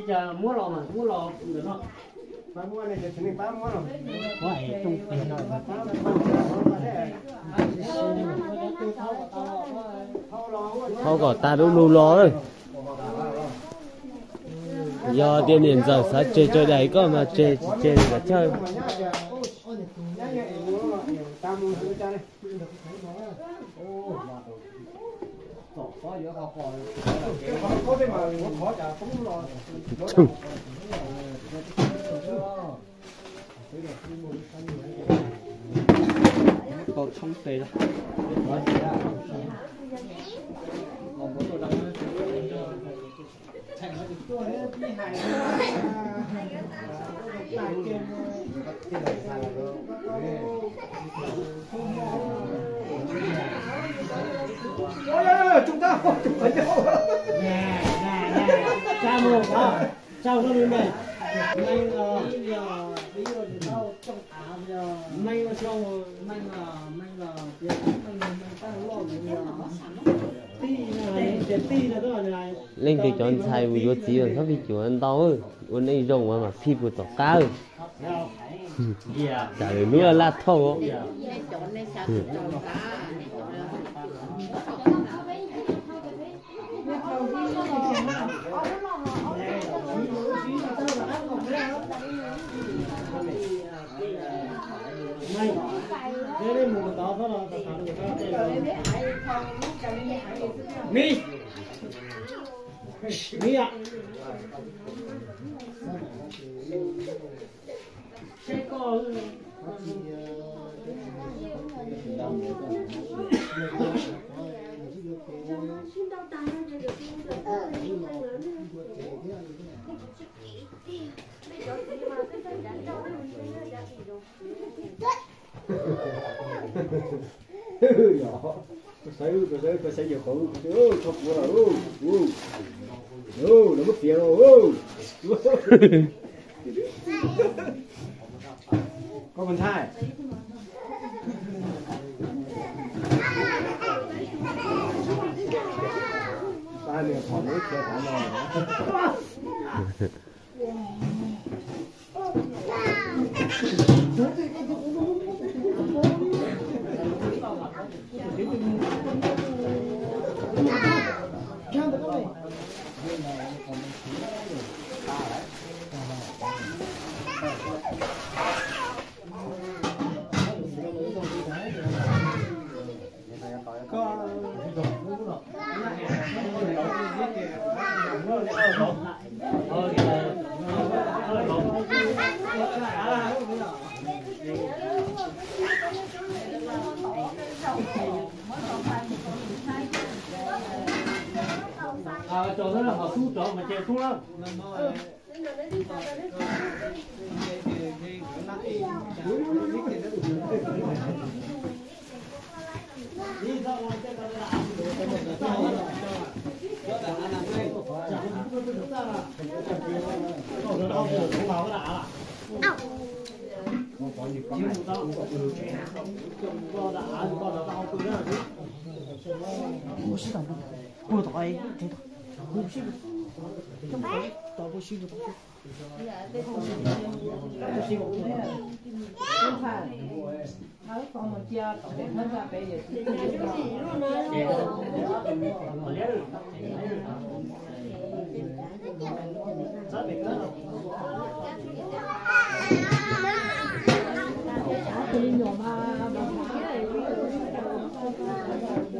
Thauj kom tag lub lug los lawm. Yog tias niam ntxawm xav tseg tsawg daim koj mas tseg, tsis tseg li kav chawj. Leej twg cov ntxhais mus yuav txiv mas txhob phij cuav ntau, ua neej zoo mas phij puag tom qab. Tam lwm hnub laj thauj. Yog, koj saib, koj saib, koj saib yawg qhov, koj saib, txhob puav lawm, lawv muab txiav lawm. Koj mus ntshai. Pab nws qhov lub khiav tav no.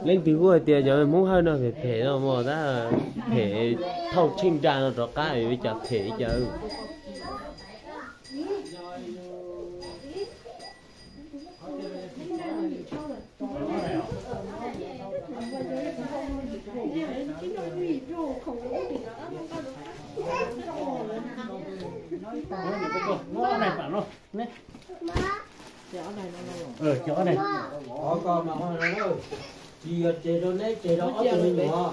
Leej twg kuj hais tias cov Hmoob Hawj no phem phem no mas tab phem thauj tsheej nra no rov qab li cas phem li cas. Tsis yog tseg rau neb, tseg rau ob tug me nyuam.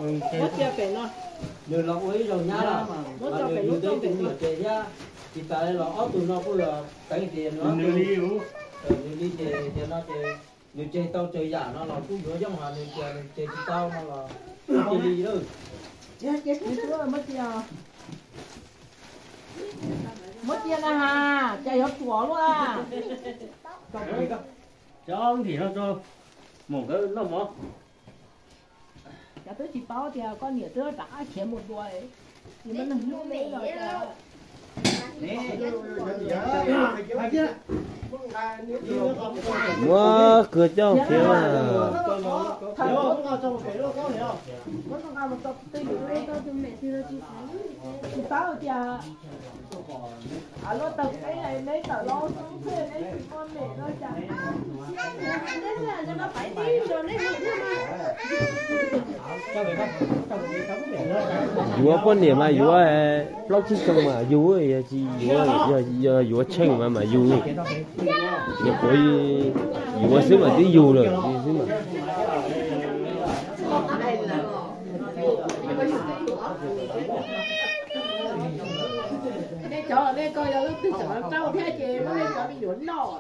Nws los ua ib zaug nyab lawm, nws yug tau ib tug me nyuam tseg thiab. Tsis tas los ob tug no kuj yog teev tias nws ob tug, nws li ces tias no ces nws tseg tau tsawg yam no los kuj yuav yooj, ho nws tias nws tseg tsis tau no los kuj cia li lawm. Muab cia na has, cas yuav ruam luaj. Cov ntim no rau maum nkawd noj mov. Cov twb tsis paub tias koj niam twb rov qab khiav mus dua, tsis muaj neeg hlub li los cas. Muab kwv coj khiav mas. Tsis paub tias luaj tawm peb neb tawm los xwb neb tsis muaj niam no cas. Yuav poj niam mas yuav plaub tsib xyoos mas yug, yog tsis yuav, yog yuav tsheej mas mas yug. Nyuam qhuav yuav xwb mas twb yug lawm xwb mas. Nej cov nej koj yog leej twg tseem rau thiab ces muab nej cov me nyuam noj.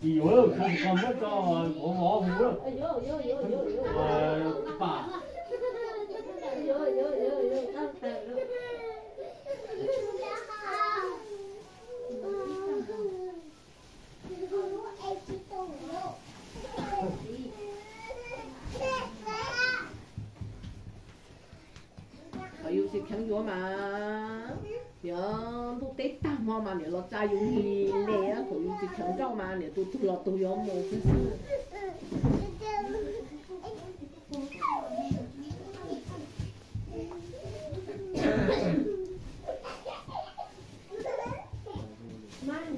Tsis yuav, muab tso vov vov hu. Pam. Thaum yus tsis kheev yuav mas, yog ntuj teb tag hmo mas niam los tsa yus lig le, thaum yus tsis kheev nrauj mas niam tus twg los tus yuav mus xwb xwb.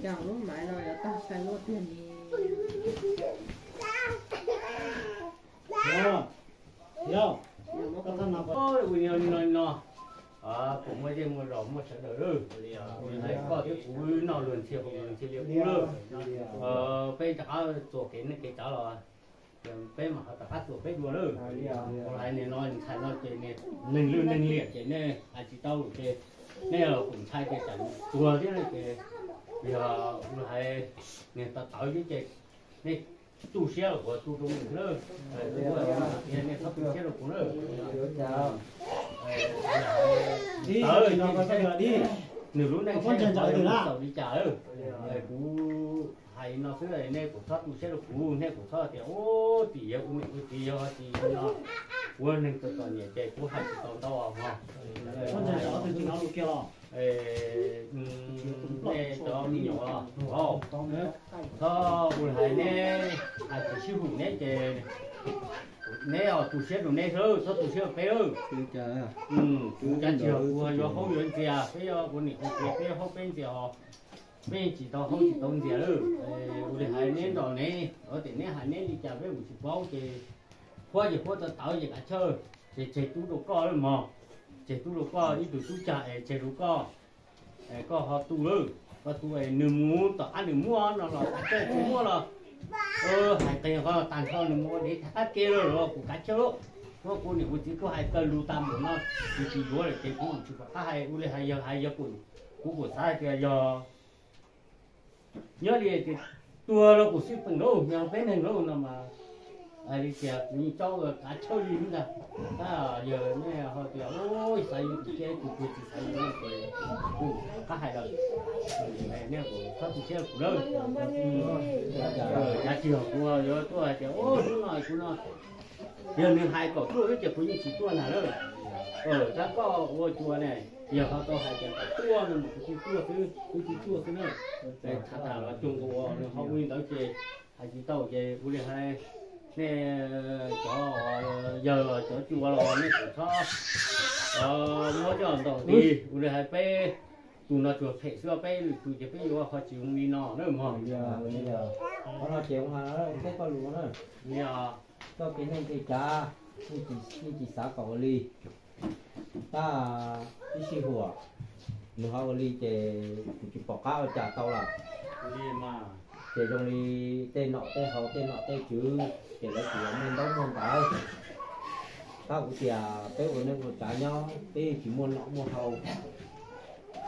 Cas lub maiv no yuav tag sai luaj tiag li. Ua li no, kuv muaj zej muaj zos muaj sawv daws lawm, koj thiab kuv noj luag ntxhi haus luag ntxhi li ub lawm. Peb rov qab txuas kev neej kev tsav los, peb mam ho rov qab txuas peb dua lawm. Kuv hais niam no ntxhais no ces niam neeg lwj neeg liam ces nej hais tsis tau ces nej los kuv ntshai ces tsam tuag thiab ces yog kuv hais niam tawv tawv thiab ces nej tu siab los kuv tu rau nws lawm. Nej txhob tu siab rau kuv lawm. Tawv, nws lub neej txaus li cas lawm. Kuv hais no xwb, nej kuv txhob tu siab rau kuv, nej kuv txhob tias ub tim yog ua niam ua txiv yog tim no ua neeg txom txom nyem ces kuv hais tsis tau ntau os mog. Nej cov me nyuam, txhob ua li hais neb hais tsis sib hum neb ces neb tu siab rau neb xwb, txhob tu siab rau peb lawm. Kuv cav tsis yog kuv yuav haub yuav ntxias, peb yuav ua niam ua txiv peb yuav haub peb ntxias os. Peb yeej tsis tau haub tsis tau ntxias lawm. Ua li hais neb nrog neb, tias neb hais neb li cas peb kuj tsis paub ces huab ces huab tawv tawv ces kav chawj, ces tseg tub rau koj lawm mog. Tseg tub rau koj ib tug tub cag es tseg rau koj. Koj ho tu lawm, koj tu es nws mus tom qab nws muaj no los kav tsawj, tsis muaj los hais qis qo tag nrho nws mus ua dev tag qab ke lawm los kuv kav tsawj. Kuv niam kuv txiv kuj hais kawg lus tas npaum no, kuv tsis yuav lawm ces kuv tsis pom qab hais. Ua li hais yog hais yog kuv kuj xav hais tias yog nyob li tias tuag los kuv xij peem lauj, yog peb neeg lauj no mas hais li tias kuv yeej tsaub kav tsawj li ntag. Tab yog nej ho tias xav yuav tus cia ib tug twg tsis xav yuav ces kuv qab hais lawm. Nej kuj txhob tu siab kuv lawm. Cav tsis yog kuv yuav tuaj hais tias hnub no kuv no, yog nws hais kom tuaj xwb ces kuv yeej tsis tuaj ntag lawm. Tab koj ua cua ne, yog ho tau hais tias kom tuaj no mas kuv tsis tuaj xwb, kuv tsis tuaj xwb na. Tham tham los cuag nkaus nws ho ua li ntawd ces hais tsis tau ces ua li hais, nej cov yawg los cov cua los nej kuj txhob muab coj ntaus nti. Ua li hais peb tus no tsuas phem xwb, peb lwm tus ces peb yuav ho tsis zoo li no na mog. Qhov no ces ua peb koj lus na, koj kev neej kev tsav yeej tsis xav kom ua li. Tab ib sij huam nws ho ua li ces kuv tsis pom qab ua cas tau lawm. Ua li mas Ces zoo li tej nom tej haus tej nom tej tswv ces lawv tsuas yog muaj ntaub muaj ntawv. Tab kuv tias peb ua neej ua tsav nyob peb yeej tsis muaj nom muaj haus,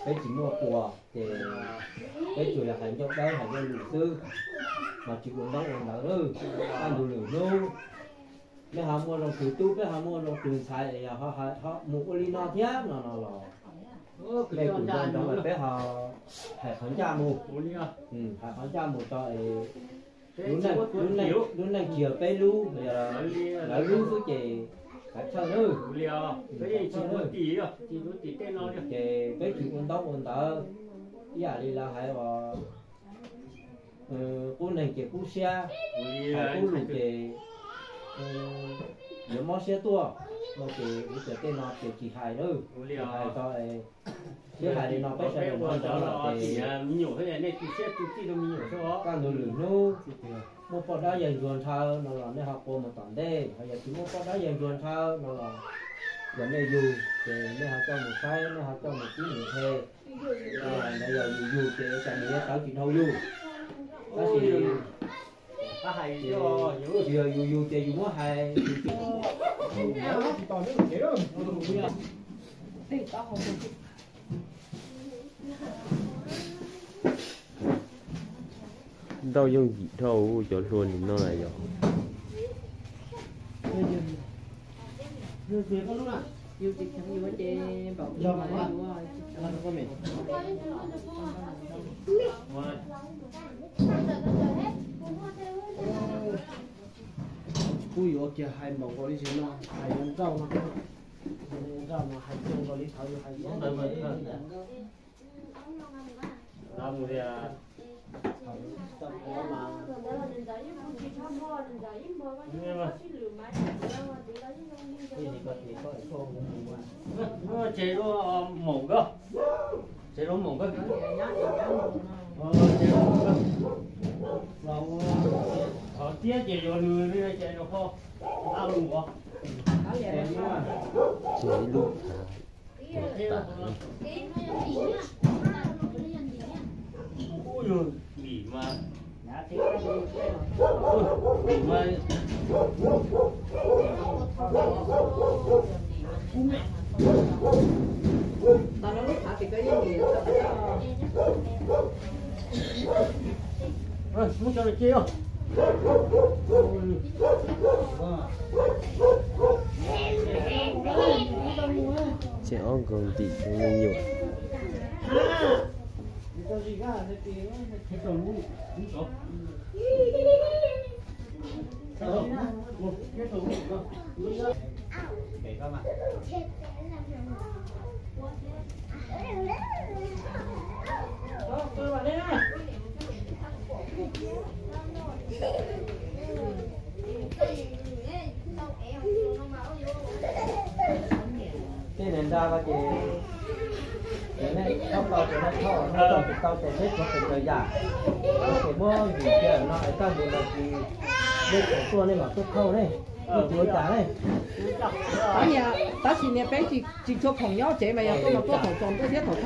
peb tsis muaj quas, ces peb tsuas yog hais ncauj dawb hais ncauj lus xwb, mas tsis ua ntaub ua ntawv lawm. Kaj ntug lwm hnub peb ho muaj zoo twg tub, peb ho muaj zoo twg ntxhais es yog ho mus ua li no thiab no no los peb kuj nco ntsoov peb ho hais qhov ncaj mus, hais qhov ncaj mus tso es lub neej tsis yog peb lub, lawv lub xwb ces kav tsij nawb. Ces peb tsis ua ntaub ua ntawv, ib yam li lawv hais uas qub neeg ces qub siab, hais qub lus ces yuav mob siab tuaj no ces kuv tias tej no ces tsis hais lawm, tsis hais tso. Twb hais li no peb sawv daws nco ntsoov lawm ces kaj ntug lwm hnub muaj poj dab yawg ntsuag ntshaw no los nej ho qua mus tom ntej, ho yog tsis muaj poj dab yawg ntsuag ntshaw no los yog nej yug ces nej ho coj mus saib, nej ho coj mus tib mus he. Ntawd yog yus yug ces cas nws yuav tawv tsis dhau yus. Tab sis tsis yog yus yug ces yus muab hais. Ntau yooj yim dhau cov hlua nim no lawm yog. Kuj yuav kiag hais npaum nkaus li no, hais yuav nrauj no, nrauj no hais zoo nkaus li thaum yus hais. Ces lub maum nkauj, ces lub maum nkauj, ces lub maum nkauj, qhov tiab ces yuav nws li ces yuav qhov a lus os. Ces ib lub Ub, yog vim mas Ces ob nkaus ntim me nyuam. Tej niag nra no ces nej thauj tau ces nej thauj, nej thauj tsis tau ces peb tshuav pes tsawg yam. Ces muab yim cia no es kaj ntug no ces nej khoom tuaj nej mam tuaj thauj ne, nej tsis ua cas ne. Tab sis niag peb tsis tshua khoom nyob tsev mas yog tuaj mas tuaj thaum tsaus ntuj thiab thaum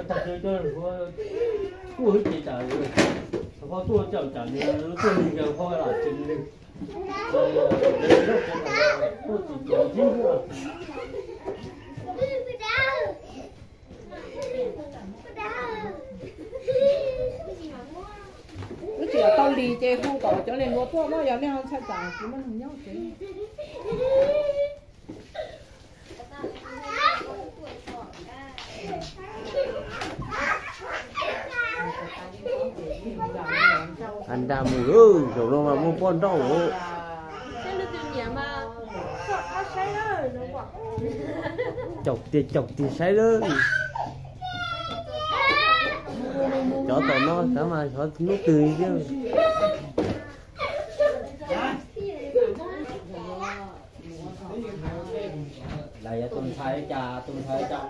tag kis. Kuj ces tsam ho tuaj tsam tsam tuaj li nkaus ho lam tsis li. Wb tsis tau lis ces hu kom cov niag hluas tuaj mas yog nej ho ntshai tsam tsis muaj neeg nyob ces. Nra mus lawm, zaum no mas muaj poj nrauj. Caum tiag caum tiag saib lawm. Cov tom no kav mas xyov hnub twg thiab. Lawv yog tus ntxhais cas tus ntxhais cas,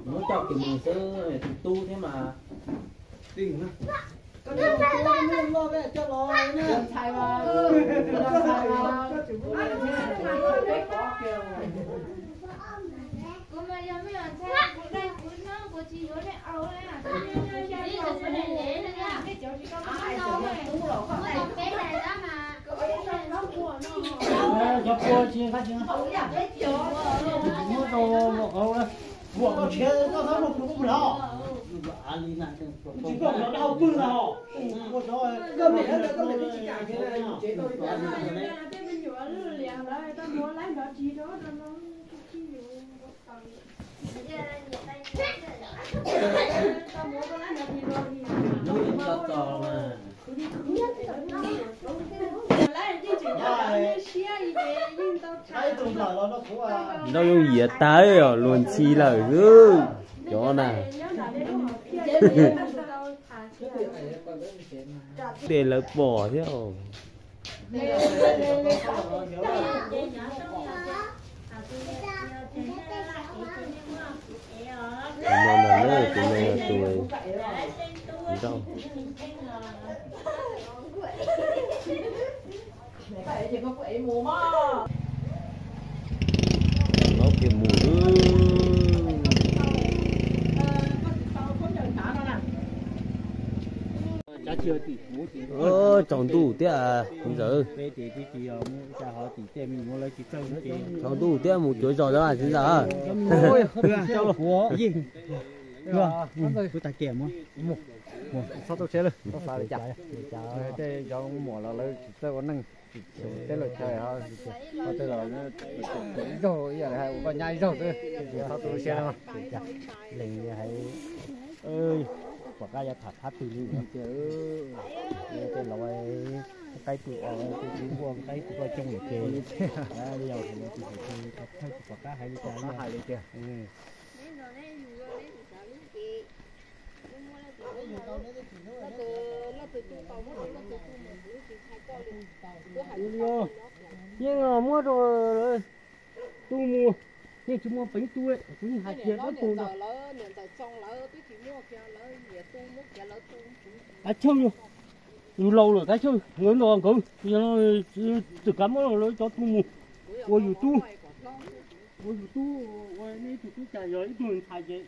muab coj kiag mus xwb, tus tub thiab mas. Nrau yooj yim tag os, luag ntxhi lawm xwb cov na. Tej lawv pom thiab. Tus no ntag na, tus no yog tus nrauj. Laub kiag mus. Tsaus ntuj thiab ntxawm. Tsaus ntuj thiab mus cuav zos lawm txiv ntxawm. Txhob tau siab lawm, tej cov muam los lawv tsis txawj ua neej, tsis xyuas teb lawv chaw, tej los zaug ib yam li hais ua koj nyab ib zaug xwb, txhob tu siab no. Leej hais pom qab yuav tham phab twg li no tiag, tej laus qaib pw os, tej txiv nquaj qaib pw koj coob li ces, yog tus thawj tsis pom qab hais li cas hais li tiag. Yeej muab rau lawv tu mus, yeej tsis muaj peev tu, kuv yeej hais kiag rau tus ntawd. Qab chawj, yus laus lawm qab chawj, nkawd nrog nkawd, yog txawm kav muab lawv cov tu mus ua yus tub, ua yus tub, ua nej ib tug tub cas yog ib tug ntxhais ces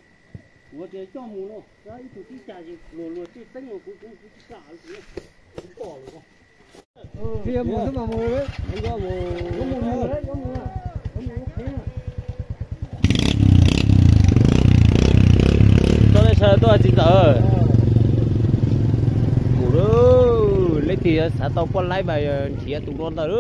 kuv tias coj mus no, ib tug tub cas ces luag luag tej txeeb los kuv kuv kuv tsis kam, kuv pom lawm. Txhob nej sawv tuaj txiv ntxawm. Mus lawm, leej twg xav tau poj laib mas nrhiav tus no ntag.